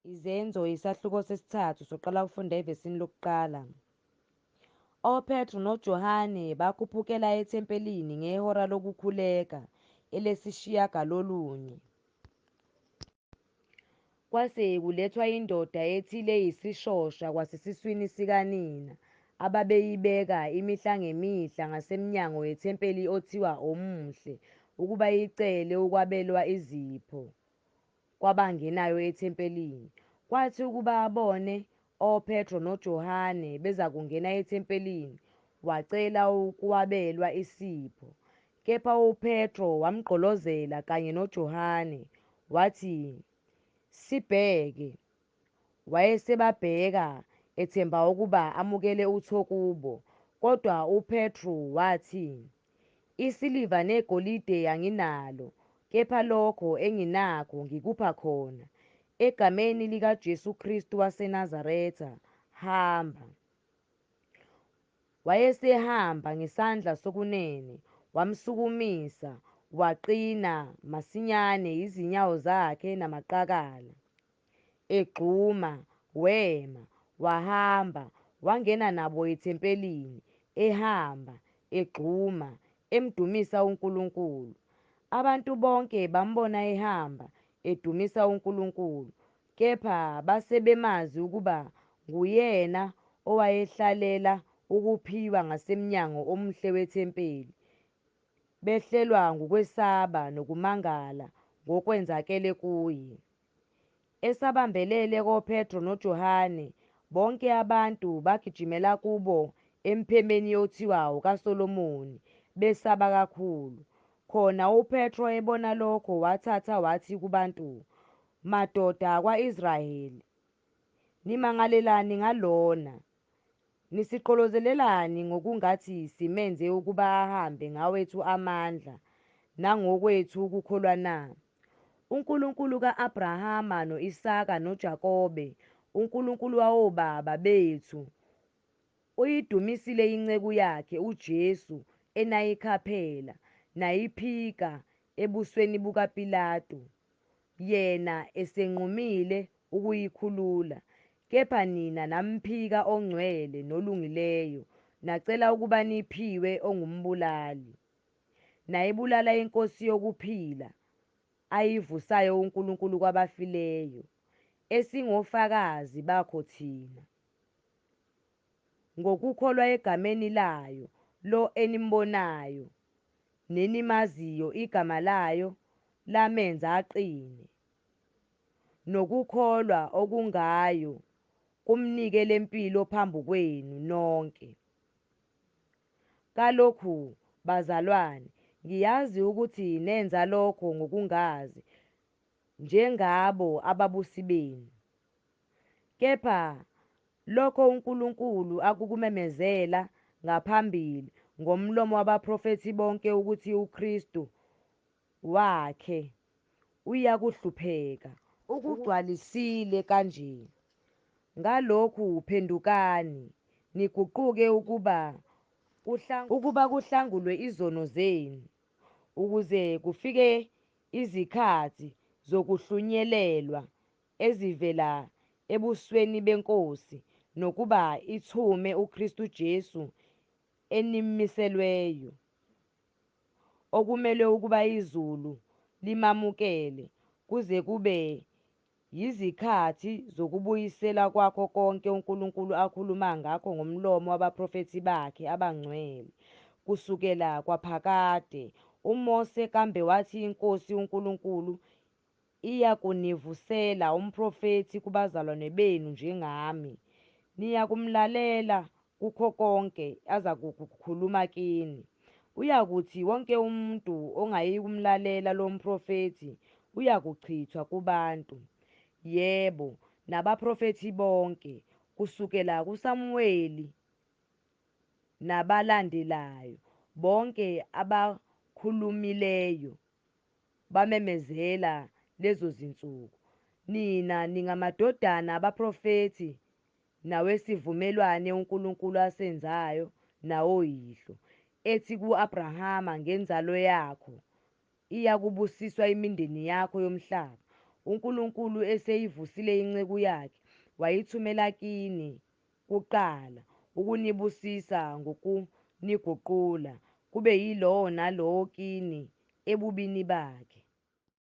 Izenzo isahluko sesithathu soqala ukufunda evesini lokuqala. OPetru noJohane bakhuphukela ethempelini ngehora lokukhuleka, elesishiyagalolunye. Kwase kulethwa indoda ethile eyisishosha kwasesiswini sikanina, ababeyibeka imihla ngemihla ngasemnyango wethempeli othiwa Omuhle, ukuba icele ukwabelwa izipho kwabangenayo ethempelini. Kwathi ukuba abone oPetro noJohane bezakungena ethempelini, wacela ukwabelwa isipho. Kepha uPetro wamgqolozela kanye noJohane, wathi, Sibheke. Wayesebabheka, ethemba ukuba amukele utho kubo. Kodwa uPetru wathi, Isiliva negolide anginalo, kepha lokho enginakho ngikupha khona. Egameni likaJesu Kristu waseNazaretha, hamba. Wayesehamba ngesandla sokunene, wamsukumisa, waqina masinyane izinyawo zakhe namaqakala. Egxuma, wema, wahamba, wangena nabo ethempelini, ehamba, egxuma, emdumisa uNkulunkulu. Abantu bonke bambona ehamba, edumisa uNkulunkulu, kepha base bemazi ukuba nguyena owayehlalela ukuphiwa ngasemnyango omuhle wethempeli, behlelwa ngukwesaba nokumangala ngokwenzakele kuye. Esabambelele koPetro noJohane, bonke abantu bagijimela kubo emphemeni othiwa okaSolomoni, besaba kakhulu. Khona uPetro ebona lokho wathatha wathi kubantu, Madoda akwa-Israyeli, nimangalelani ngalona? Nisiqolozelelani ngokungathi simenze ukuba ahambe ngawethu amandla nangokwethu ukukholwa na? UNkulunkulu ka-Abrahama no-Isaka noJakobe, uNkulunkulu wawobaba bethu, uyidumisile inceku yakhe uJesu enayikhaphela, nayiphika ebusweni bukaPilatu, yena esenqumile ukuyikhulula. Kepha nina namphika oNgcwele noLungileyo, nacela ukuba niphiwe ongumbulali. Nayibulala iNkosi yokuphila, ayivusayo uNkulunkulu kwabafileyo, esingofakazi bakho thina. Ngokukholwa egameni layo, lo enimbonayo nenimaziyo igama layo lamenza aqine. Nokukholwa okungayo kumnike lempilo phambi kwenu nonke. Kalokhu, bazalwane, ngiyazi ukuthi nenza lokho ngokungazi, njengabo ababusi benu. Kepha lokho uNkulunkulu akukumemezela ngaphambili ngomlomo wabaprofethi bonke ukuthi uKristu wakhe uyakuhlupheka, ukugcwalisile kanje. Ngalokhu phendukani, niguquke ukuba kuhlangulwe izono zenu, ukuze kufike izikhathi zokuhlunyelelwa ezivela ebusweni beNkosi, nokuba ithume uKristu Jesu enimmiselweyo, okumelwe ukuba izulu limamukele kuze kube yizikhathi zokubuyisela kwakho konke uNkulunkulu akhuluma ngakho ngomlomo wabaprofethi bakhe abangcwele, kusukela kwaphakade. UMose kambe wathi iNkosi uNkulunkulu iyakunivusela umprofethi kubazalwane benu njengami, niyakumlalela kukho konke azakukukhuluma kini. Uyakuthi wonke umuntu ongayikumlalela lo mprofethi uyakuchithwa kubantu. Yebo, nabaprofethi bonke, kusukela kuSamuweli nabalandelayo, bonke abakhulumileyo bamemezela lezo zinsuku. Nina ningamadodana abaprofethi nawesivumelwane uNkulunkulu asenzayo nawoyihlo, ethi ku-Abrahama, Ngenzalo yakho iyakubusiswa imindeni yakho yomhlaba. UNkulunkulu eseyivusile inceku yakhe, wayithumela kini kuqala ukunibusisa ngokuniguqula, kube yilowo nalowo kini ebubini bakhe.